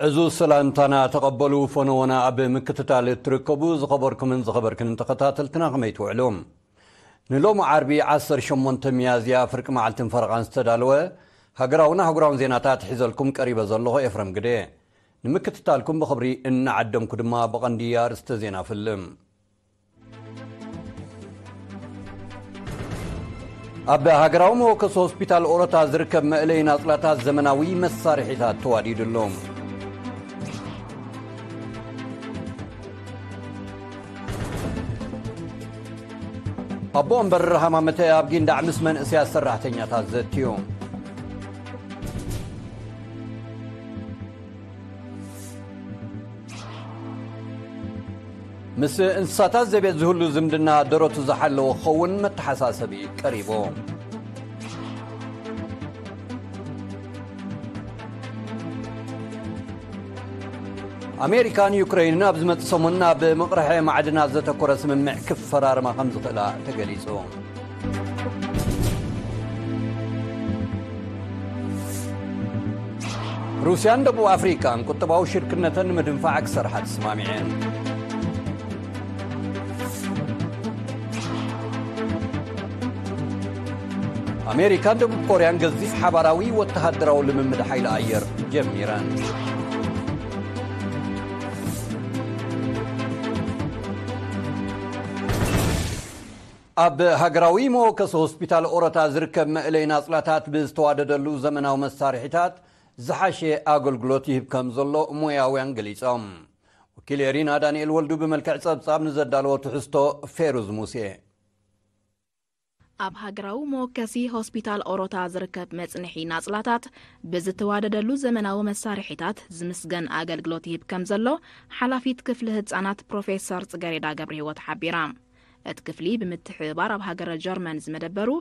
እዚ ሰላምታና ተቐበሉ ፈነወና ኣብ ምክትታል እትርከቡ ዝኸበርኩምን ዝኸበርክንን ተኸታተልትና ከመይ ትውዕሉ? ንሎሚ ዓርቢ ዓሰርተ ሸሞንተ ሚያዝያ ፍርቂ መዓልትን ፈረቓን ዝተዳለወ ሃገራውን ኣህጉራውን ዜናታት ሒዘልኩም ቀሪበ ዘለኹ ኤፍረም ግደ። ንምክትታልኩም ብኽብሪ እናዓደምኩ ድማ ብቐንዲ ኣርእስተ ዜና ፍልም። ኣብ ሃገራዊ መወከሲ ሆስፒታል ኦሮታ ዝርከብ መእለይ ናጽላታት ዘመናዊ መሳርሒታት ተዋዲዱ ኣሎ። ኣቦ ወንበር ሃማመተ ኣብ ጊንዳዕ ምስ መንእሰያት ሰራሕተኛታት ዘትዩ። ምስ እንስሳታት ዘቤት ዝህሉ ዝምድና ደረቱ ዝሓለወ ክኸውን መተሓሳሰቢ ቀሪቡ። ኣሜሪካን ዩክረይንን ኣብ ዝመጽእ ሰሙን ኣብ ምቕርሐ ማዕድናት ዘተኮረ ስምምዕ ክፈራርማ ከም ዝኽእላ ተገሊጹ። ሩስያን ደቡብ ኣፍሪካን ቁጠባዊ ሽርክነተን ንምድንፋዕ ክሰርሓ ተስማሚዐን። ኣሜሪካን ደቡብ ኮርያን ገዚፍ ሓባራዊ ወተሃደራዊ ልምምድ ሓይሊ ኣየር ጀሚረን። ኣብ ሃገራዊ መወከሲ ሆስፒታል ኦሮታ ዝርከብ መእለይ ናጽላታት ብዝተዋደደሉ ዘመናዊ መሳርሒታት ዝሓሸ ኣገልግሎት ይህብ ከም ዘሎ ሞያውያን ገሊጾም። ወኪል ኤሪና ዳንኤል ወልዱ ብመልክዕ ጸብጻብ ንዘዳለዎ ትሕዝቶ ፌሩዝ ሙሴ። ኣብ ሃገራዊ መወከሲ ሆስፒታል ኦሮታ ዝርከብ መጽንሒ ናጽላታት ብዝተዋደደሉ ዘመናዊ መሳርሒታት ዝምስገን ኣገልግሎት ይህብ ከም ዘሎ ሓላፊት ክፍሊ ህጻናት ፕሮፌሰር ጽገሬዳ ገብረህይወት ሓቢራ። እቲ ክፍሊ ብምትሕብባር ኣብ ሃገረ ጀርመን ዝመደበሩ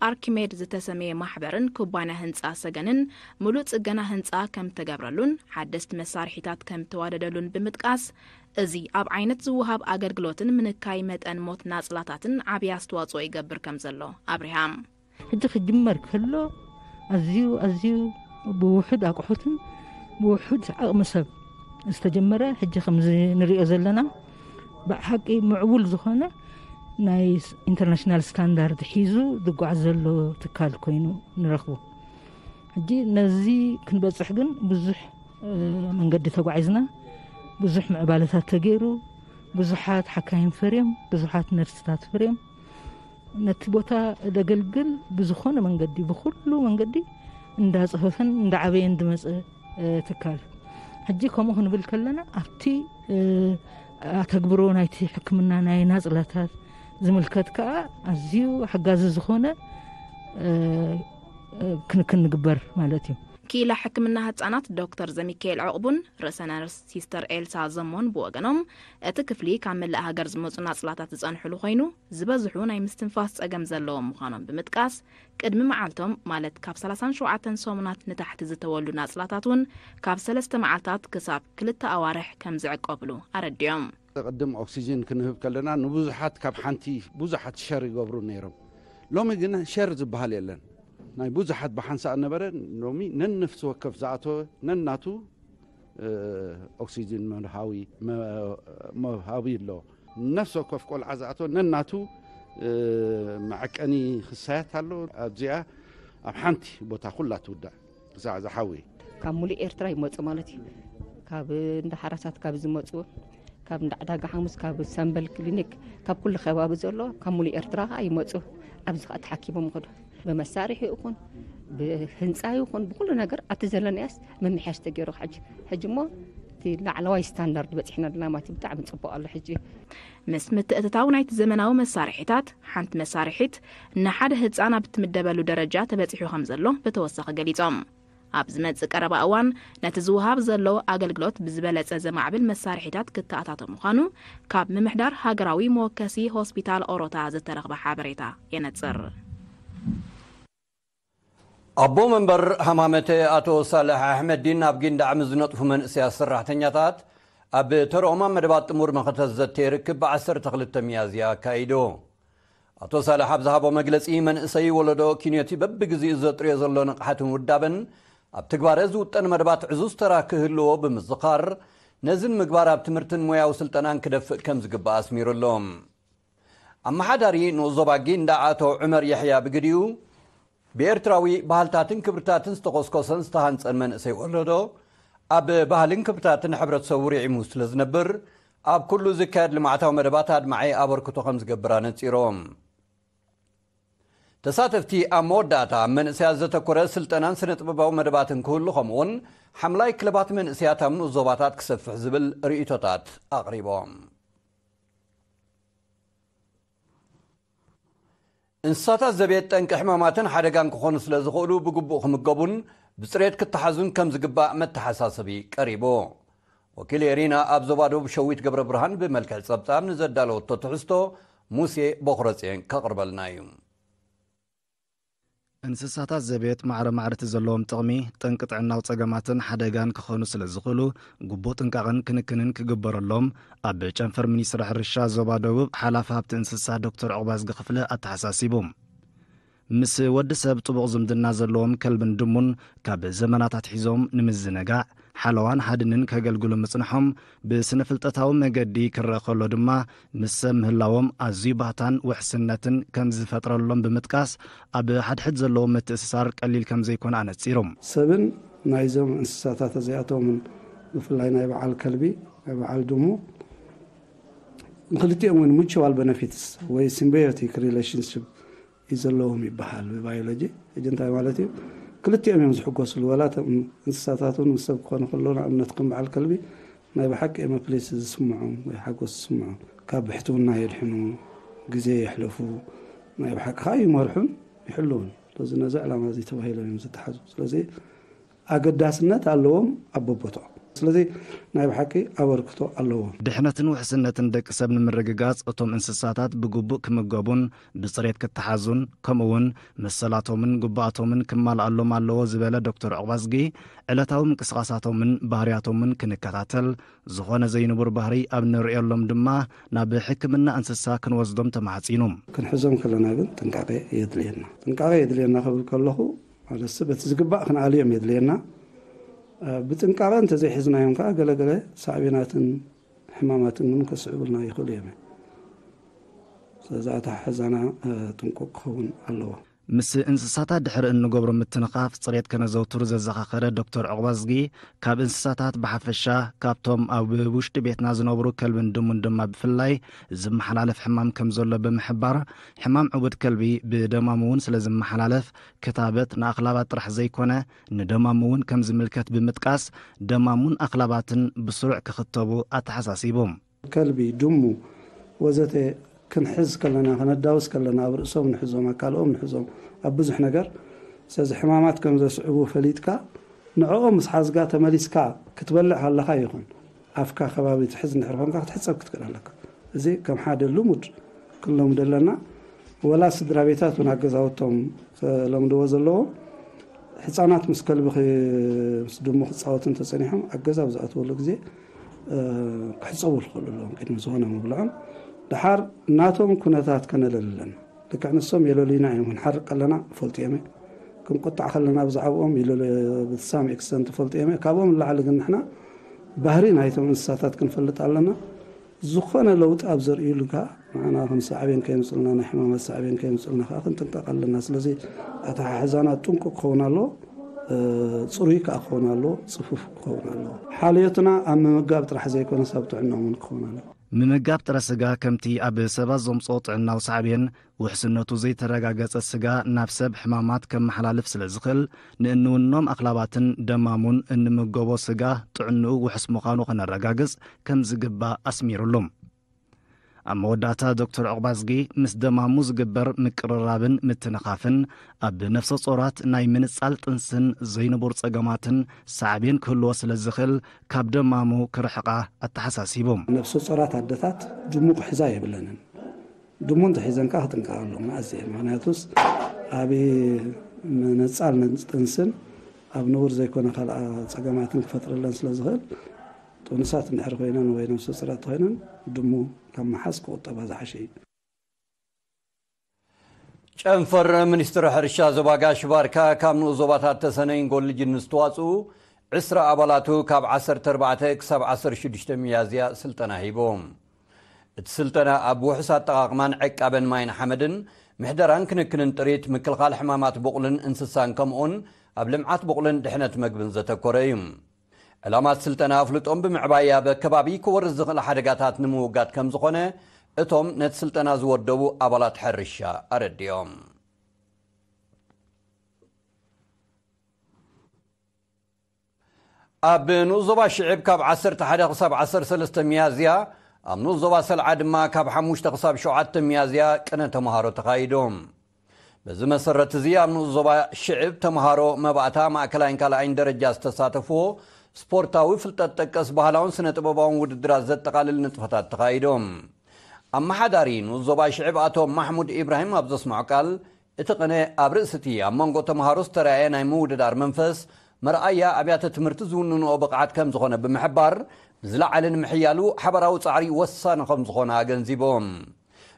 ኣርኪሜድ ዝተሰመየ ማሕበርን ኩባንያ ህንጻ ሰገንን ምሉእ ጽገና ህንጻ ከም ተገብረሉን ሓደስቲ መሳርሒታት ከም ተዋደደሉን ብምጥቃስ፣ እዚ ኣብ ዓይነት ዝወሃብ ኣገልግሎትን ምንካይ መጠን ሞት ናጽላታትን ዓብዪ ኣስተዋጽኦ ይገብር ከም ዘሎ ኣብሪሃ። ሕጂ ክጅመር ከሎ ኣዝዩ ኣዝዩ ብውሑድ ኣቑሑትን ብውሑድ ዓቕሚ ሰብ ዝተጀመረ፣ ሕጂ ከምዚ ንሪኦ ዘለና ብሓቂ ምዕቡል ዝኾነ ናይ ስ-፣ ኢንተርናሽናል ስታንዳርድ ሒዙ ዝጓዓዝ ዘሎ ትካል ኮይኑ ንረኽቦ። ሕጂ ነዚ ክንበጽሕ ግን ብዙሕ፣ እ፣ መንገዲ ተጓዒዝና፣ ብዙሕ ምዕባለታት ተገይሩ፣ ብዙሓት ሓካይም ፈርዮም፣ ብዙሓት ነርስታት ፈርዮም። ነቲ ቦታ ዘገልግል ብዝኾነ መንገዲ፣ ብኹሉ መንገዲ እንዳጸፈፈን እንዳዓበየን ዝመጸ፣ እ፣ ትካል። ሕጂ ከምኡ ክንብል ከለና ኣብቲ፣ እ፣ ኣተግብሮ ናይቲ ሕክምና ናይ ናጽላታት ዝምልከት ከኣ ኣዝዩ ሓጋዚ ዝኾነ፣ እ፣ እ፣ ክንክን ንግበር ማለት እዩ። ክኢላ ሕክምና ህጻናት ዶክተር ዘሚካኤል ዕቑቡን ርእሰ ነርስ ሲስተር ኤልሳ ዘሞን ብወገኖም፣ እቲ ክፍሊ ካብ መላእ ሃገር ዝመጹ ናጽላታት ዝጸንሕሉ ኮይኑ፣ ዝበዝሑ ናይ ምስትንፋስ ጸገም ዘለዎም ምዃኖም ብምጥቃስ፣ ቅድሚ መዓልቶም፣ ማለት ካብ ሰላሳን ሸውዓተን ሰሙናት ንታሕቲ ዝተወልዱ ናጽላታት እውን ካብ ሰለስተ መዓልታት ክሳብ ክልተ ኣዋርሕ ከም ዝዕቀብሉ ኣረዲኦም። ቅድም ኦክሲጅን ክንህብ ከለና ንብዙሓት ካብ ሓንቲ ብዙሓት ሸር ይገብሩ ነይሮም። ሎሚ ግን ሸር ዝበሃል የለን። ናይ ብዙሓት ብሓንሳእ ነበረ፣ ሎሚ ነነፍሲ ወከፍ ዝኣተወ ነናቱ፣ እ፣ ኦክሲጅን መርሃዊ፣ መ-፣ መውሃቢ ኣሎ። ነፍሲ ወከፍ ቆልዓ ዝኣተወ ነናቱ፣ እ፣ መዐቀኒ ክሳያት ኣሎ። ኣብዚኣ ኣብ ሓንቲ ቦታ ኩላ ትውዳእ ክሳዕ ዝሓዊ። ካብ ሙሉእ ኤርትራ ይመጹ ማለት እዩ። ካብ እንዳ ሓራሳት ካብ ዝመጹ፣ ካብ እንዳ ዕዳጋ ሓሙስ፣ ካብ ሰምበል ክሊኒክ፣ ካብ ኩሉ ከባቢ ዘሎ፣ ካብ ሙሉእ ኤርትራ ከኣ ይመጹ። ኣብዚ ከኣ ተሓኪሞም ይኸዱ። ብመሳርሒ ይኹን፣ ብህንጻ ይኹን፣ ብኩሉ ነገር ኣብቲ ዘለናያስ ምምሕያሽ ተገይሩ። ሕጂ፣ ሕጂ እሞ እቲ ላዕለዋይ ስታንዳርድ በጺሕና ኣለና ማለት እዩ። ብጣዕሚ ጽቡቕ ኣሎ ሕጂ። ምስ ምትእትታው ናይቲ ዘመናዊ መሳርሒታት፣ ሓንቲ መሳርሒት ንሓደ ህጻን ኣብ እትምደበሉ ደረጃ ተበጺሑ ከም ዘሎ ብተወሳኺ ገሊጾም። ኣብ ዝመጽእ ቀረባ እዋን ነቲ ዝወሃብ ዘሎ ኣገልግሎት ብዝበለጸ ዘማዕብል መሳርሒታት ክተኣታቶ ምዃኑ ካብ ምምሕዳር ሃገራዊ መወከሲ ሆስፒታል ኦሮታ ዝተረኽበ ሓበሬታ የነጽር። ኣቦ መንበር ሃማመተ ኣቶ ሳልሕ ኣሕመዲን ኣብ ጊንዳዕ ምስ ዝነጥፉ መንእሰያት ሰራሕተኛታት ኣብ ተረኦም ኣብ መደባት ጥሙር መኸተ ዘተ ርክብ ብዓሰርተ ክልተ ሚያዝያ ኣካይዱ። ኣቶ ሳልሕ ኣብ ዝሃቦ መግለጺ፣ መንእሰይ ወለዶ ኪንዮቲ በብግዜኡ ዘጥርዮ ዘሎ ንቕሓትን ውዳበን ኣብ ትግባረ ዝውጠን መደባት ዕዙዝ ተራ ክህልዎ ብምዝኻር፣ ነዚ ንምግባር ኣብ ትምህርትን ሞያዊ ስልጠናን ክደፍእ ከም ዝግባእ ኣስሚሩ ኣሎ። ኣመሓዳሪ ንኡስ ዞባ ጊንዳዕ ኣቶ ዑመር የሕያ ብግዲኡ፣ ብኤርትራዊ ባህልታትን ክብርታትን ዝተኾስኮሰን ዝተሃንጸን መንእሰይ ወለዶ፣ ኣብ ባህልን ክብርታትን ሕብረተሰቡ ርዒሙ ስለ ዝነብር፣ ኣብ ኩሉ ዝካየድ ልምዓታዊ መደባት ኣድማዒ ኣበርክቶ ከም ዝገብር ኣነጺሮም። ተሳተፍቲ ኣብ መወዳእታ ኣብ መንእሰያት ዘተኮረ ስልጠናን ስነ-ጥበባዊ መደባትን ክህሉ፣ ከምኡ'ውን ሓምላይ ክለባት መንእሰያት ኣብ ንኡስ ዞባታት ክሰፍሕ ዝብል ርእይቶታት ኣቕሪቦም። እንስሳታት ዘቤት ጠንቂ ሕማማትን ሓደጋን ክኾኑ ስለ ዝኽእሉ፣ ብግቡእ ክምገቡን ብጽሬት ክተሓዙን ከም ዝግባእ መተሓሳሰቢ ቀሪቡ። ወኪል ኤሪና ኣብ ዞባ ደቡብ ሸዊት ገብረ ብርሃን ብመልክዕ ጸብጻብ ንዘዳለወቶ ትሕዝቶ ሙሴ ቦኽረጽዮን ከቕርበልና እዩ። እንስሳታት ዘቤት ማዕረ ማዕረ እቲ ዘለዎም ጥቕሚ፣ ጠንቂ ጥዕናዊ ጸገማትን ሓደጋን ክኾኑ ስለ ዝኽእሉ፣ ግቡእ ጥንቃቐን ክንክንን ክግበረሎም ኣብ ጨንፈር ሚኒስትሪ ሕርሻ ዞባ ደቡብ ሓላፊ ሃብቲ እንስሳ ዶክተር ዑቕባዝጊ ክፍለ ኣተሓሳሲቡ። ምስ ወዲ ሰብ ጥቡቕ ዝምድና ዘለዎም ከልብን ድሙን ካብ ዘመናት ኣትሒዞም ንምዝንጋዕ፣ ሓለዋን ሓድንን ከገልግሉ ምጽንሖም፣ ብስነ-ፍልጠታዊ መገዲ ክረአ ከሎ ድማ፣ ምስ ሰብ ምህላዎም ኣዝዩ ባህታን ውሕስነትን ከም ዝፈጥረሎም ብምጥቃስ፣ ኣብ ሓድሕድ ዘለዎም ምትእስሳር ቀሊል ከም ዘይኮነ ኣነጺሩ። ሰብን ናይዞም እንስሳታት እዚኣቶምን፣ ብፍላይ ናይ በዓል ከልቢ፣ ናይ በዓል ድሙ፣ ንክልቲኦም እውን ሙቹዋል ቤነፊትስ ወይ ሲምባዮቲክ ሪሌሽንሽፕ እዩ ዘለዎም ይበሃል ብባዮሎጂ። ሕጂ እንታይ ማለት እዩ? ክልቲኦም እዮም ዝሕጎስሉ። ዋላ እቶም እንስሳታት እውን ምስ ሰብ ክኾኑ ከለዉ፣ ንኣብነት ከም በዓል ከልቢ ናይ ብሓቂ እዮም ፕሊስ ዝስምዖም ወይ ሓጎስ ዝስምዖም። ካብ ብሕትውና የድሕኑ፣ ግዜ የሕልፉ፣ ናይ ብሓቂ ከዓ ይመርሑን ይሕልውን። ስለዚ ነዚ ዕላማ እዚ ተባሂሎም እዮም ዝተሓዙ። ስለዚ ኣገዳስነት ኣለዎም ኣብ በቦትኦም። ስለዚ ናይ ብሓቂ ኣበርክቶ ኣለዎም። ድሕነትን ውሕስነትን ደቂ ሰብ ንምርግጋጽ፣ እቶም እንስሳታት ብግቡእ ክምገቡን ብጽሬት ክተሓዙን፣ ከምኡ'ውን መሰላቶምን ግቡኣቶምን ክማልኣሎም ኣለዎ ዝበለ ዶክተር ዑቕባዝጊ፣ ዕለታዊ ምንቅስቓሳቶምን ባህርያቶምን ክንከታተል፣ ዝኾነ ዘይንቡር ባህሪ ኣብ ንርእየሎም ድማ ናብ ሕክምና እንስሳ ክንወስዶም ተማሕጺኑ። ክንሕዞም ከለና ግን ጥንቃቄ የድልየና። ጥንቃቄ የድልየና ክብል ከለኹ፣ ማለት በቲ ዝግባእ ክንኣልዮም የድልየና። እ፣ ብጥንቃቐ እንተዘይሒዝናዮም ከዓ ገለገለ ሳዕቤናትን ሕማማትን እውን ከስዕቡልና ይኽእሉ እዮም። ስለዚ ኣተሓሕዛና፣ እ፣ ጥንቁቕ ክኸውን ኣለዎ። ምስ እንስሳታት ድሕሪ እንገብሮ ምትንኻፍ ጽሬት ከነዘውትር ዘዘኻኸረ ዶክተር ዑቕባዝጊ፣ ካብ እንስሳታት ብሓፈሻ፣ ካብቶም ኣብ ውሽጢ ቤትና ዝነብሩ ከልብን ድሙን ድማ ብፍላይ ዝመሓላለፍ ሕማም ከም ዘሎ ብምሕባር፣ ሕማም ዕቡድ ከልቢ ብደማሙ እውን ስለ ዝመሓላለፍ፣ ክታበት ንኣኽላባት ጥራሕ ዘይኮነ፣ ንደማሙ እውን ከም ዝምልከት ብምጥቃስ፣ ደማሙን ኣኽላባትን ብስሩዕ ክኽተቡ ኣተሓሳሲቡ። ከልቢ፣ ድሙ፣ ወዘተ ክንሕዝ ከለና፣ ከነዳውስ ከለና፣ ኣብ ርእሶም ንሕዞም፣ ኣካልኦም ንሕዞም፣ ኣብ ብዙሕ ነገር። ስለዚ ሕማማት ከም ዘስዕቡ ፈሊጥካ፣ ንዕኦም ምስ ሓዝካ ተመሊስካ ክትበልዕ ከለኻ ይኹን፣ ኣፍካ ከባቢ ትሕዝ እንድሕር ኮንካ ክትሕጸብ ክትክእል ኣለካ። እዚ ከም ሓደ ልሙድ ክንለምዶ ኣለና። ወላ ስድራ ቤታት እውን ኣብ ገዛውቶም ከለምድዎ ዘለዎ፣ ህጻናት ምስ ከልቢ ክ-፣ ምስ ድሙ ክጻወቱ እንተጸኒሖም፣ ኣብ ገዛ ኣብ ዝኣትወሉ ግዜ፣ እ፣ ክሕጸቡ ዝኽእሉ ኣለዎም፣ ቅድሚ ዝኾነ ምብልዖም። ደሓር ናቶም ኩነታት ከነለሊ ኣለና። ልክዕ ንሶም የለልዩና እዮም፣ ክንሓርቅ ከለና ይፈልጡ እዮም። ክንቁጣዕ ከለና ብዛዕባኦም ይለሉ፣ to some extent ይፈልጡ እዮም። ካብኦም ንላዕሊ ግን ንሕና ባህሪ ናይቶም እንስሳታት ክንፈልጥ ኣለና። ዝኾነ ለውጢ ኣብ ዘርእዩሉ ከኣ፣ ንዓና ከም ሳዕቤን ከየምጽኡልና፣ ናይ ሕማማት ሳዕቤን ከየምጽኡልና ከኣ ክንጥንቀቕ ኣለና። ስለዚ ኣተሓሕዛና ጥንቁቕ ክኸውን ኣለዎ፣ እ፣ ጽሩይ ከኣ ክኸውን ኣለዎ፣ ጽፉፍ ክኸውን ኣለዎ። ሓልዮትና ኣብ ምምጋብ ጥራሕ ዘይኮነስ ኣብ ጥዕናኦም እውን ክኸውን ኣለዎ። ምምጋብ ጥረ ስጋ ከምቲ ኣብ ሰባት ዘምጽኦ ጥዕናዊ ሳዕቤን ውሕስነቱ ዘይተረጋገጸ ስጋ ናብ ሰብ ሕማማት ከመሓላልፍ ስለ ዝኽእል፣ ንእንውኖም ኣኽላባትን ደማሙን እንምገቦ ስጋ ጥዕንኡ ውሑስ ምዃኑ ከነረጋግጽ ከም ዝግባእ ኣስሚሩሉ። ኣብ መወዳእታ ዶክተር ዑቕባዝጊ ምስ ደማሙ ዝግበር ምቅርራብን ምትንኻፍን ኣብ ነፍሰ ጾራት ናይ ምንጻል ጥንስን ዘይንቡር ጸገማትን ሳዕቤን ክህልዎ ስለ ዝኽእል ካብ ደማሙ ክርሕቓ ኣተሓሳሲቡ። ነፍሰ ጾራት ኣደታት ድሙ ክሕዛ የብለንን። ድሙ እንተሒዘን ከኣ ክጥንቀቓ ኣለወን ኣዝየን። ምኽንያቱስ ኣብ ምንጻል ጥንስን ኣብ ንቡር ዘይኮነ ካልኣ ጸገማትን ክፈጥረለን ስለ ዝኽእል፣ ጥኑሳት እንድሕር ኮይነን ወይ ነፍሰ ጾራት ኮይነን ድሙ ካብ ምሓዝ ክቑጠባ ዝሓሸ እዩ። ጨንፈር ሚኒስትሪ ሕርሻ ዞባ ጋሽ ባርካ ካብ ንኡስ ዞባታት ተሰነይን ጎልጅን ንዝተዋፅኡ ዕስራ ኣባላቱ ካብ ዓሰርተ ኣርባዕተ ክሳብ ዓሰርተ ሽዱሽተ ሚያዝያ ስልጠና ሂቦም። እቲ ስልጠና ኣብ ውሑስ ኣጠቓቕማን ዕቃበን ማይን ሓመድን፣ ምሕደራን ክንክንን ጥሪት፣ ምክልኻል ሕማማት ቡቕልን እንስሳን ከምኡውን ኣብ ልምዓት ቡቕልን ድሕነት መግብን ዘተኮረ እዩ። ዕላማ እቲ ስልጠና ኣፍልጦም ብምዕባይ ኣብ ከባቢ ክወርድ ዝኽእል ሓደጋታት ንምውጋድ ከም ዝኾነ እቶም ነቲ ስልጠና ዝወደቡ ኣባላት ሕርሻ ኣረዲኦም። ኣብ ንኡስ ዞባ ሽዕብ ካብ ዓሰርተ ሓደ ክሳብ ዓሰርተ ሰለስተ ሚያዝያ፣ ኣብ ንኡስ ዞባ ሰልዓ ድማ ካብ ሓሙሽተ ክሳብ ሸውዓተ ሚያዝያ ቅነ ተምሃሮ ተኻይዶም። በዚ መሰረት እዚ ኣብ ንኡስ ዞባ ሽዕብ ተምሃሮ መባእታ ማእከላይን ካልኣይን ደረጃ ዝተሳተፍዎ ስፖርታዊ ፍልጠት ጠቀስ ባህላውን ስነ ጥበባውን ውድድራት ዘጠቓልል ንጥፈታት ተኻይዶም። ኣመሓዳሪ ንኡስ ዞባ ሽዕብ ኣቶ ማሕሙድ ኢብራሂም ኣብ ዘስምዖ ቃል፣ እቲ ቅነ ኣብ ርእሲ እቲ ኣብ መንጎ ተምሃሮ ዝተራእየ ናይ ምውድዳር መንፈስ መርኣያ ኣብያተ ትምህርቲ ዝውንንኦ ብቕዓት ከም ዝኾነ ብምሕባር፣ ብዝለዓለ ንምሕያሉ ሓባራዊ ጻዕሪ ወሳኒ ከም ዝኾነ ኣገንዚቦም።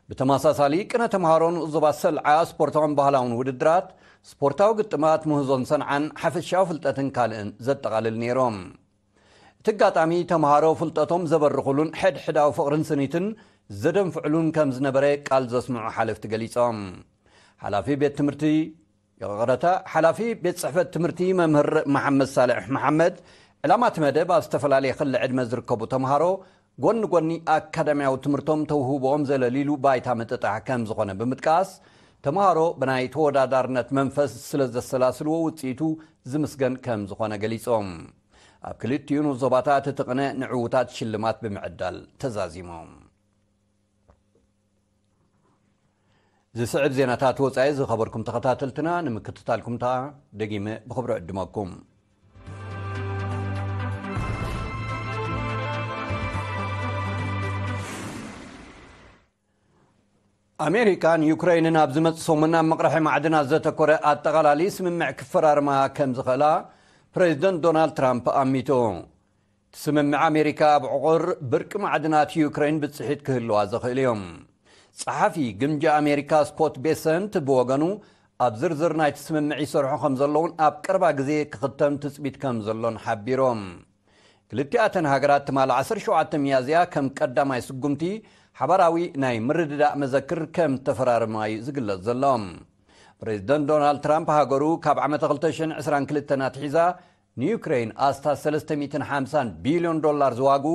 ብተመሳሳሊ ቅነ ተምሃሮ ንኡስ ዞባ ሰልዓ ስፖርታውን ባህላውን ውድድራት፣ ስፖርታዊ ግጥማት፣ ምህዞን ሰንዓን፣ ሓፈሻዊ ፍልጠትን ካልእን ዘጠቓልል ነይሮም። እቲ ኣጋጣሚ ተምሃሮ ፍልጠቶም ዘበርኹሉን ሕድሕዳዊ ፍቕርን ስኒትን ዘደንፍዕሉን ከም ዝነበረ ቃል ዘስምዑ ሓለፍቲ ገሊጾም። ሓላፊ ቤት ትምህርቲ ይቕረታ፣ ሓላፊ ቤት ጽሕፈት ትምህርቲ መምህር መሓመድ ሳልሕ መሓመድ፣ ዕላማ እቲ መደብ ኣብ ዝተፈላለየ ክሊ ዕድመ ዝርከቡ ተምሃሮ ጎኒ ጎኒ ኣካዳሚያዊ ትምህርቶም ተውህቦኦም ዘለሊሉ ባይታ ምጥጣሕ ከም ዝኾነ ብምጥቃስ፣ ተምሃሮ ብናይ ተወዳዳርነት መንፈስ ስለ ዘሰላስልዎ ውጽኢቱ ዝምስገን ከም ዝኾነ ገሊጾም። ኣብ ክልቲኡ ንኡስ ዞባታት እቲ ቅነ ንዕዉታት ሽልማት ብምዕዳል ተዛዚሞም። ዝስዕብ ዜናታት ወጻኢ ዝኸበርኩም ተኸታተልትና ንምክትታልኩም ተኣ ደጊመ ብኽብሪ ዕድመኩም። ኣሜሪካን ዩክሬንን ኣብ ዝመጽእ ሰሙን ኣብ መቕርሒ ማዕድናት ዘተኮረ ኣጠቓላሊ ስምምዕ ክፈራርማ ከም ዝኽእላ ፕሬዚደንት ዶናልድ ትራምፕ ኣሚቱ። እቲ ስምምዕ ኣሜሪካ ኣብ ዕቑር ብርቂ ማዕድናት ዩክሬን ብጽሒት ክህልዋ ዘኽእል እዮም። ጸሓፊ ግምጃ ኣሜሪካ ስኮት ቤሰንት ብወገኑ ኣብ ዝርዝር ናይቲ ስምምዕ ይሰርሑ ከም ዘለውን ኣብ ቀረባ ግዜ ክኽተም ትጽቢት ከም ዘሎን ሓቢሮም። ክልቲኣተን ሃገራት ትማሊ ዓሰርተ ሸውዓተ ሚያዝያ ከም ቀዳማይ ስጉምቲ ሓባራዊ ናይ ምርድዳእ መዘክር ከም ተፈራርማ እዩ ዝግለጽ ዘሎ። ፕሬዚደንት ዶናልድ ትራምፕ ሃገሩ ካብ ዓመተ ክልተ ሽሕን ዕስራን ክልተን ኣትሒዛ ንዩክሬን ኣስታት ሰለስተ ሚእትን ሓምሳን ቢልዮን ዶላር ዝዋግኡ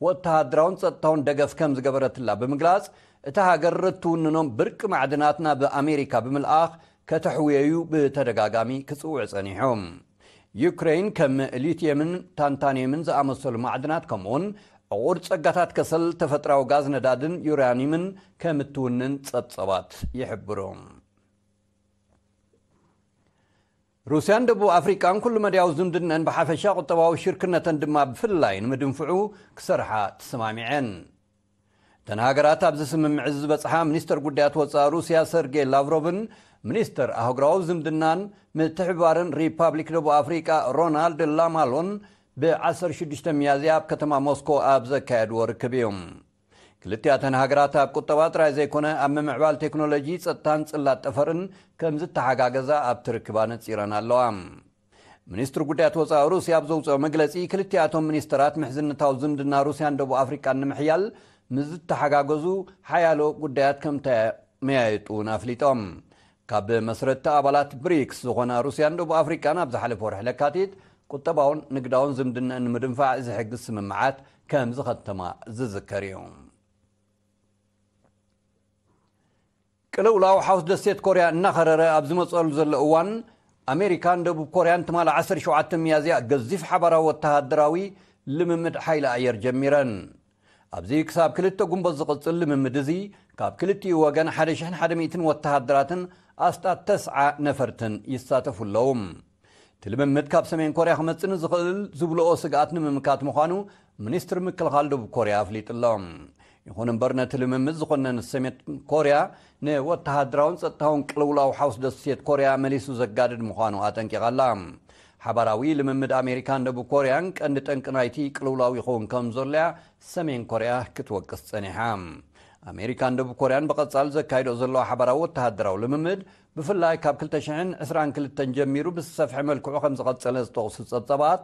ወተሃደራውን ጸጥታውን ደገፍ ከም ዝገበረትላ ብምግላጽ፣ እታ ሃገር እትውንኖም ብርቂ ማዕድናት ናብ ኣሜሪካ ብምልኣኽ ከተሕውየዩ ብተደጋጋሚ ክጽውዕ ጸኒሑ። ዩክሬን ከም ሊትየምን ታንታንየምን ዝኣመሰሉ ማዕድናት ከምኡውን ዕቑር ጸጋታት ከሰል፣ ተፈጥራዊ ጋዝ ነዳድን ዩራኒምን ከም እትውንን ጸብጸባት ይሕብሩ። ሩስያን ደቡብ ኣፍሪቃን ኩሉ መድያዊ ዝምድነን ብሓፈሻ ቁጠባዊ ሽርክነተን ድማ ብፍላይ ንምድንፍዑ ክሰርሓ ተሰማሚዐን። እተን ሃገራት ኣብዚ ስምምዕ እዚ ዝበጽሓ ሚኒስተር ጉዳያት ወጻኢ ሩስያ ሰርጌይ ላቭሮቭን ሚኒስተር ኣህጉራዊ ዝምድናን ምትሕብባርን ሪፓብሊክ ደቡብ ኣፍሪቃ ሮናልድ ላማሎን ብ ዓሰርተ ሽዱሽተ ሚያዝያ ኣብ ከተማ ሞስኮ ኣብ ዘካየድዎ ርክብ እዩ። ክልቲኣተን ሃገራት ኣብ ቁጠባ ጥራይ ዘይኮነ ኣብ ምምዕባል ቴክኖሎጂ፣ ጸጥታን ጽላት ጠፈርን ከም ዝተሓጋገዛ ኣብቲ ርክብ ኣነጺረን ኣለዋ። ሚኒስትሪ ጉዳያት ወጻኢ ሩስያ ኣብ ዘውጽኦ መግለጺ፣ ክልቲኣቶም ሚኒስተራት ምሕዝነታዊ ዝምድና ሩስያን ደቡብ ኣፍሪቃን ንምሕያል ምስ ዝተሓጋገዙ ሓያሎ ጉዳያት ከም ተመያየጡ እውን ኣፍሊጦም። ካብ መስረትቲ ኣባላት ብሪክስ ዝኾና ሩስያን ደቡብ ኣፍሪቃን ኣብ ዝሓለፈ ወርሒ ለካቲት ቁጠባውን ንግዳውን ዝምድነን ንምድንፋዕ ዝሕግዝ ስምምዓት ከም ዝኸተማ ዝዝከር እዩ። ቅልውላው ሓውስ ደሴት ኮርያ እናኸረረ ኣብ ዝመፀሉ ዘሎ እዋን፣ ኣሜሪካን ደቡብ ኮርያን ትማሊ ዓሰርተ ሸውዓተ ሚያዝያ ገዚፍ ሓባራዊ ወተሃደራዊ ልምምድ ሓይሊ ኣየር ጀሚረን። ኣብዚ ክሳብ ክልተ ጉንበት ዝቕጽል ልምምድ እዚ፣ ካብ ክልቲኡ ወገን ሓደ ሽሕን ሓደ ሚእትን ወተሃደራትን ኣስታት ተስዓ ነፈርትን ይሳተፉ ኣለዉ። እቲ ልምምድ ካብ ሰሜን ኮርያ ክመጽእ ንዝኽእል ዝብልኦ ስግኣት ንምምካት ምዃኑ ሚኒስትሪ ምክልኻል ደቡብ ኮርያ ኣፍሊጡ ኣሎ። ይኹን እምበር፣ ነቲ ልምምድ ዝኾነን ሰሜን ኮርያ ንወተሃደራውን ጸጥታውን ቅልውላው ሓውስ ደሴት ኮርያ መሊሱ ዘጋድድ ምዃኑ ኣጠንቂቓ ኣላ። ሓባራዊ ልምምድ ኣሜሪካን ደቡብ ኮርያን ቀንዲ ጠንቂ ናይቲ ቅልውላው ይኸውን ከም ዘሎ እያ ሰሜን ኮርያ ክትወቅስ ጸኒሓ። ኣሜሪካን ደቡብ ኮርያን ብቐጻል ዘካይዶ ዘለዋ ሓባራዊ ወተሃደራዊ ልምምድ፣ ብፍላይ ካብ ክልተ ሽሕን ዕስራን ክልተን ጀሚሩ ብዝሰፍሐ መልክዑ ከም ዝቐጸለ ዝጠቕሱ ጸብጸባት፣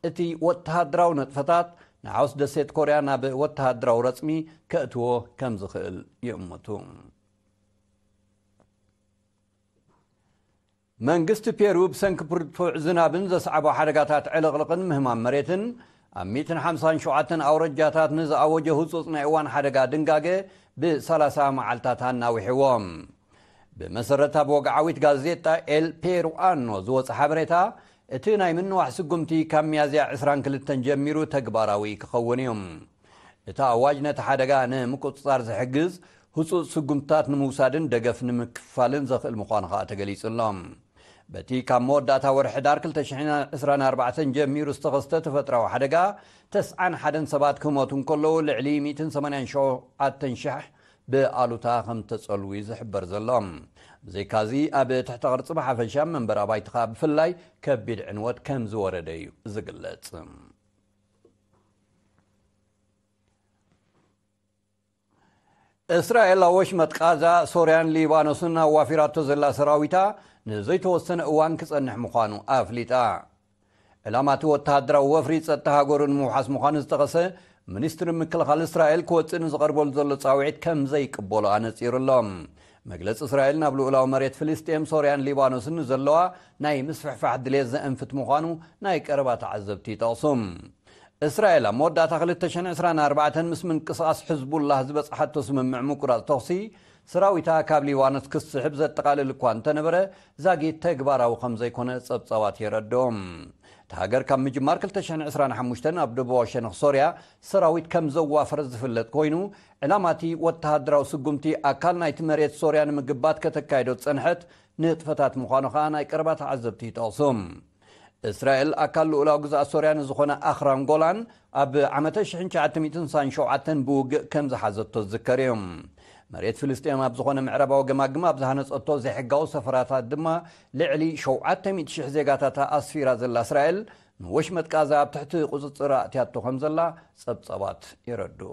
እቲ ወተሃደራዊ ንጥፈታት ንዓወት ደሴት ኮርያ ናብ ወተሃደራዊ ረጽሚ ከእትዎ ከም ዝኽእል ይእምቱ። መንግስቲ ፔሩ ብሰንኪ ብርቱዕ ዝናብን ዘስዓቦ ሓደጋታት ዕልቕልቕን ምህማም መሬትን፣ ኣብ ሚእትን ሓምሳን ሸውዓተን ኣውረጃታት ንዝኣወጀ ህጹጽ ናይ እዋን ሓደጋ ድንጋገ ብሰላሳ መዓልታት ኣናዊሕዎ። ብመሰረት ኣብ ወግዓዊት ጋዜጣ ኤል ፔሩኣኖ ዝወጸ ሓበሬታ፣ እቲ ናይ ምንዋሕ ስጉምቲ ካብ ሚያዝያ ዕስራን ክልተን ጀሚሩ ተግባራዊ ክኸውን እዩ። እቲ ኣዋጅ ነቲ ሓደጋ ንምቁጽጻር ዝሕግዝ ህጹጽ ስጉምትታት ንምውሳድን ደገፍ ንምክፋልን ዘኽእል ምዃኑ ከኣ ተገሊጹ ኣሎ። በቲ ካብ መወዳእታ ወርሒ ሕዳር ክልተ ሽሕን ዕስራን ኣርባዕተን ጀሚሩ ዝተኸስተ ተፈጥራዊ ሓደጋ፣ ተስዓን ሓደን ሰባት ክሞቱ እንከለዉ፣ ልዕሊ ሚእትን ሰማንያን ሸውዓተን ሽሕ ብኣሉታ ከም ተጸልዉ እዩ ዝሕበር ዘሎ። ብዘይካዚ፣ ኣብ ትሕተ ቅርጺ ብሓፈሻ መንበር ኣባይቲ ከኣ ብፍላይ ከቢድ ዕንወት ከም ዝወረደ እዩ ዝግለጽ። እስራኤል ኣብ ወሽመጥ ቃዛ፣ ሶርያን ሊባኖስን ኣዋፊራቶ ዘላ ሰራዊታ ንዘይተወሰነ እዋን ክጸንሕ ምዃኑ ኣፍሊጣ። ዕላማ እቲ ወተሃደራዊ ወፍሪ ጸጥታ ሃገሩ ንምውሓስ ምዃኑ ዝጠቐሰ ሚኒስትሪ ምክልኻል እስራኤል፣ ክወጽእ ንዝቐርበሉ ዘሎ ጻውዒት ከም ዘይቅበሎ ኣነጺሩ ኣሎ። መግለጺ እስራኤል ናብ ልኡላዊ መሬት ፍልስጤም፣ ሶርያን ሊባኖስን ንዘለዋ ናይ ምስፍሕፋሕ ድሌት ዘእንፍት ምዃኑ ናይ ቀረባ ተዓዘብቲ ይጠቕሱ። እስራኤል ኣብ መወዳእታ ክልተ ሽሕን ዕስራን ኣርባዕተን ምስ ምንቅስቓስ ሕዝቡላህ ዝበጽሓቶ ስምምዕ ምቁራጽ ተኹሲ፣ ሰራዊታ ካብ ሊባኖስ ክስሕብ ዘጠቓልል እኳ እንተነበረ፣ ዛጊት ተግባራዊ ከም ዘይኮነ ጸብጻባት የረድኦም። እታ ሃገር ካብ ምጅማር ክልተ ሽሕን ዕስራን ሓሙሽተን ኣብ ደቡባዊ ሸነኽ ሶርያ ሰራዊት ከም ዘዋፈረት ዝፍለጥ ኮይኑ፣ ዕላማ እቲ ወተሃደራዊ ስጉምቲ ኣካል ናይቲ መሬት ሶርያ ንምግባት ከተካይዶ ዝጸንሐት ንጥፈታት ምዃኑ ከኣ ናይ ቀረባ ተዓዘብቲ ይጠቕሱ። እስራኤል ኣካል ልኡላዊ ግዝኣት ሶርያ ንዝኾነ ኣኽራን ጎላን ኣብ ዓመተ ሽሕን ትሽዓተ ሚእትን ስሳን ሸውዓተን ብውግእ ከም ዝሓዘቶ ዝዝከር እዩ። መሬት ፍልስጤም ኣብ ዝኾነ ምዕራባዊ ገማግም ኣብ ዝሃነጸቶ ዘይሕጋዊ ሰፈራታት ድማ ልዕሊ ሸውዓተ ሚእቲ ሽሕ ዜጋታታ ኣስፊራ ዘላ እስራኤል፣ ንወሽመጥ ቃዛ ኣብ ትሕቲ ቁጽጽር ኣእትያቶ ከም ዘላ ጸብጻባት የረድኡ።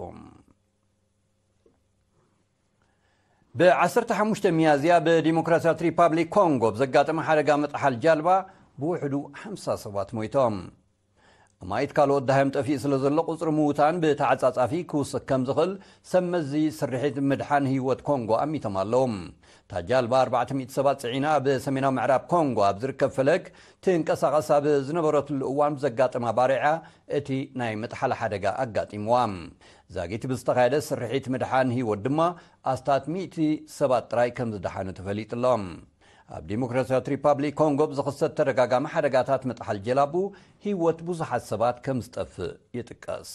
ብ ዓሰርተ ሓሙሽተ ሚያዝያ ብዲሞክራሲያዊት ሪፓብሊክ ኮንጎ ብዘጋጠመ ሓደጋ ምጥሓል ጃልባ ብውሕዱ ሓምሳ ሰባት ሞይቶም። ኣማኢት ካልኦት ደሃዮም ጠፊኡ ስለ ዘሎ፣ ቁጽሪ ምዉታን ብተዓጻጻፊ ክውስኽ ከም ዝኽእል ሰብ መዚ ስርሒት ምድሓን ህይወት ኮንጎ ኣሚቶም ኣለዉ። እታ ጃልባ ኣርባዕተ ሚእቲ ሰባት ጽዒና ኣብ ሰሜናዊ ምዕራብ ኮንጎ ኣብ ዝርከብ ፈለግ ትንቀሳቐስ ኣብ ዝነበረትሉ እዋን ብዘጋጠማ ባርዕ እቲ ናይ ምጥሓል ሓደጋ ኣጋጢምዋ። ዛጊት ብዝተኻየደ ስርሒት ምድሓን ህይወት ድማ ኣስታት ሚእቲ ሰባት ጥራይ ከም ዝደሓኑ ተፈሊጡ ኣሎ። ኣብ ዲሞክራሲያዊት ሪፓብሊክ ኮንጎ ብዝኽሰት ተደጋጋሚ ሓደጋታት ምጥሓል ጀላቡ ህይወት ብዙሓት ሰባት ከም ዝጠፍእ ይጥቀስ።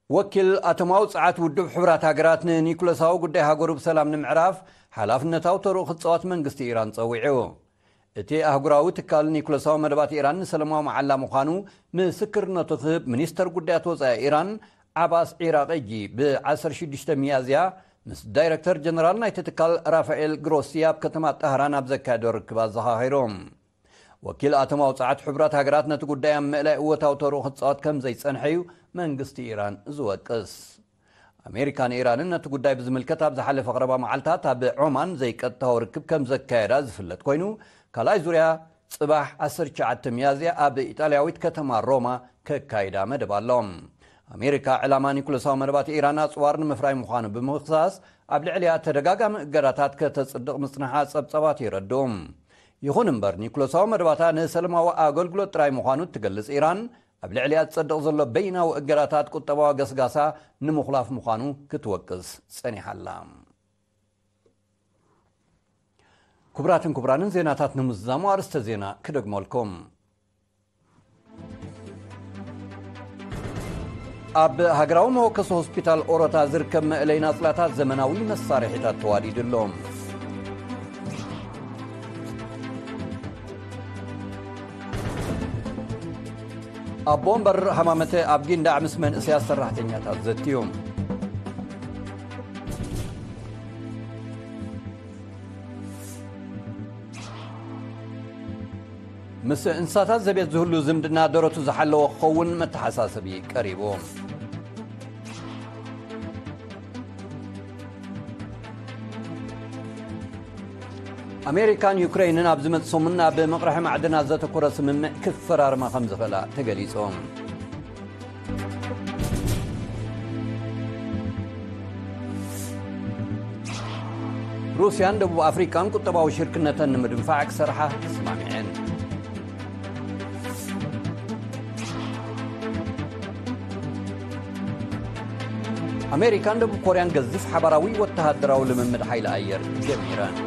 ወኪል ኣቶማዊ ጸዓት ውድብ ሕቡራት ሃገራት ንኒኩለሳዊ ጉዳይ ሃገሩ ብሰላም ንምዕራፍ ሓላፍነታዊ ተርኡ ክጻወት መንግስቲ ኢራን ጸዊዑ። እቲ ኣህጉራዊ ትካል ኒኩለሳዊ መደባት ኢራን ንሰላማዊ መዓላ ምዃኑ ምስክርነቱ ክህብ ሚኒስተር ጉዳያት ወጻኢ ኢራን ዓባስ ዒራቂጂ ብ ዓሰርተ ሽዱሽተ ሚያዝያ ምስ ዳይረክተር ጀነራል ናይቲ ትካል ራፋኤል ግሮሲ ኣብ ከተማ ጣህራን ኣብ ዘካየዶ ርክብ ኣዘኻኺሩ። ወኪል ኣቶም ኣውጻዓት ሕቡራት ሃገራት ነቲ ጉዳይ ኣብ ምእላይ እወታዊ ተርኡ ክጻወት ከም ዘይጸንሐ እዩ መንግስቲ ኢራን ዝወቅስ። ኣሜሪካን ኢራንን ነቲ ጉዳይ ብዝምልከት ኣብ ዝሓለፈ ቀረባ መዓልታት ኣብ ዖማን ዘይቀጥታዊ ርክብ ከም ዘካየዳ ዝፍለጥ ኮይኑ፣ ካልኣይ ዙርያ ጽባሕ ዓሰርተ ትሽዓተ ሚያዝያ ኣብ ኢጣልያዊት ከተማ ሮማ ከካይዳ መደብ ኣሎ። ኣሜሪካ ዕላማ ኒኩለሳዊ መደባት ኢራን ኣጽዋር ንምፍራይ ምዃኑ ብምኽሳስ፣ ኣብ ልዕሊኣ ተደጋጋሚ እገዳታት ከተጽድቕ ምጽንሓ ጸብጻባት የረድኡ። ይኹን እምበር፣ ኒኩለሳዊ መደባታ ንሰለማዊ ኣገልግሎት ጥራይ ምዃኑ እትገልጽ ኢራን፣ ኣብ ልዕሊኣ ዝጸድቕ ዘሎ በይናዊ እገዳታት ቁጠባዊ ገስጋሳ ንምኹላፍ ምዃኑ ክትወቅስ ጸኒሓ ኣላ። ክቡራትን ክቡራንን፣ ዜናታት ንምዝዛሙ ኣርእስተ ዜና ክደግመልኩም። ኣብ ሃገራዊ መወከሲ ሆስፒታል ኦሮታ ዝርከብ መእለይ ናጽላታት ዘመናዊ መሳርሒታት ተዋዲዱ ኣሎ። ኣቦ ወንበር ሃማመተ ኣብ ጊንዳዕ ምስ መንእሰያት ሰራሕተኛታት ዘትዩ። ምስ እንስሳታት ዘቤት ዝህሉ ዝምድና ደረቱ ዝሓለወ ክኸውን መተሓሳሰቢ ቀሪቡ። ኣሜሪካን ዩክረይንን ኣብ ዝመጽእ ሰሙን ኣብ መቕርሒ ማዕድናት ዘተኮረ ስምምዕ ክፈራርማ ከም ዝኽእላ ተገሊጹ። ሩስያን ደቡብ ኣፍሪቃን ቁጠባዊ ሽርክነተን ንምድንፋዕ ክሰርሓ ተስማሚዐን። ኣሜሪካን ደቡብ ኮርያን ገዚፍ ሓባራዊ ወተሃደራዊ ልምምድ ሓይሊ ኣየር ጀሚረን።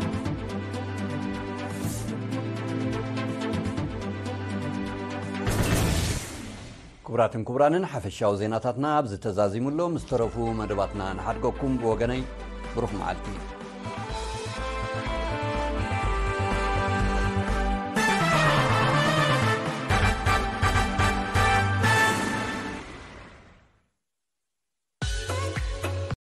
ክቡራትን ክቡራንን፣ ሓፈሻዊ ዜናታትና ኣብዚ ተዛዚሙ ኣሎ። ምስ ተረፉ መደባትና ንሓድገኩም። ብወገነይ ብሩኽ መዓልቲ።